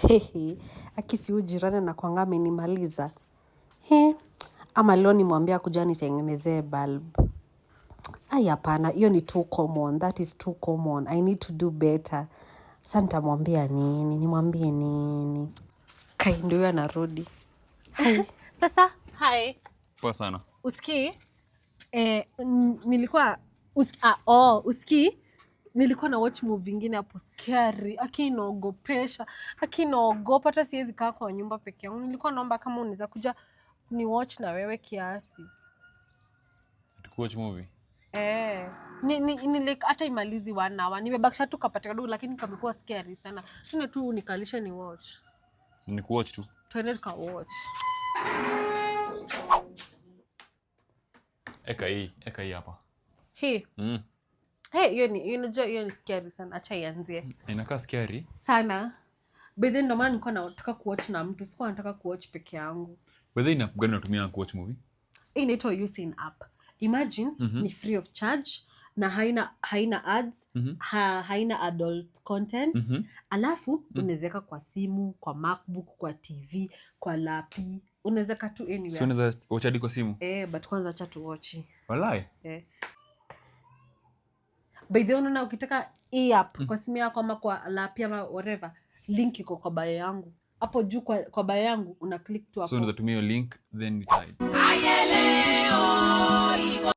Hehe, akisi huyu jirani anakuanga amenimaliza. He, ama leo nimwambie akuja nitengenezee bulb. Ai, hapana, hiyo ni too common. That is too common. I need to do better. Sasa nitamwambia nini? Nimwambie nini? Kai, ndio huyo anarudi. Hai. Sasa, hi. Poa sana. Usikii? Nilikuwa oh, usikii? Nilikuwa na watch movie ingine hapo scary, aki inaogopesha, aki inaogopa, hata siwezi kaa kwa nyumba peke yangu. Nilikuwa naomba kama unaweza kuja ni watch na wewe kiasi. Tukuwatch movie. Eh, ni like hata imalizi one hour. Nimebakisha tu kapata kadogo lakini kamekuwa scary sana. Tuna tu unikalisha ni watch. Ni kuwatch tu. Tuende tuka watch. Eka hii hapa. Hii. Hey, hiyo ni unajua hiyo ni scary sana. Acha ianzie. Inakaa scary. Sana. But then ndo maana nilikuwa nataka kuwatch na mtu, sikuwa nataka kuwatch peke yangu. Wewe ina app gani unatumia kuwatch movie? Hii inaitwa Usain app. Imagine ni free of charge na haina ads, haina adult content. Alafu unaweza kwa simu, kwa MacBook, kwa TV, kwa lapi, unaweza tu anywhere. So unaweza watch hadi kwa simu? Eh, but kwanza acha tu watch. Walai. Eh. By the way, unaona ukitaka hii app kwa simu yako ama kwa lapi ama whatever, link iko kwa bio yangu. Hapo juu kwa bio yangu una click tu hapo. So unaweza tumia hiyo link then it.